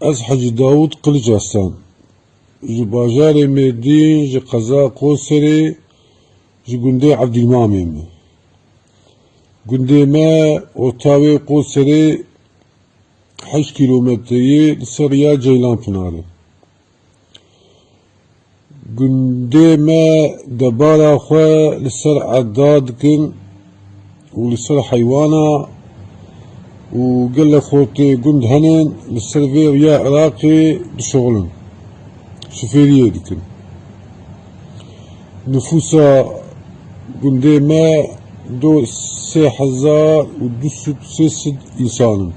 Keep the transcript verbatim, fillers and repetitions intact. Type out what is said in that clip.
Ez Hecî Dawûd Qiliç Arslan. Ji bajarê Mêrdîn, ji qeza Qoserê, ji gundê Evdîlmamê me. Gundê me orta wê Qoserê heşt kîlometre ye, li ser riya Ceylanpinarê. Gundê me debara xwe li ser erda dikin û li ser heywana û gelek xortê gund hene li ser vê riya Iraqê dişuxulin, şofêriyê dikin. Nifûsa gundê me do sê hezar û du sed sê sed însan in.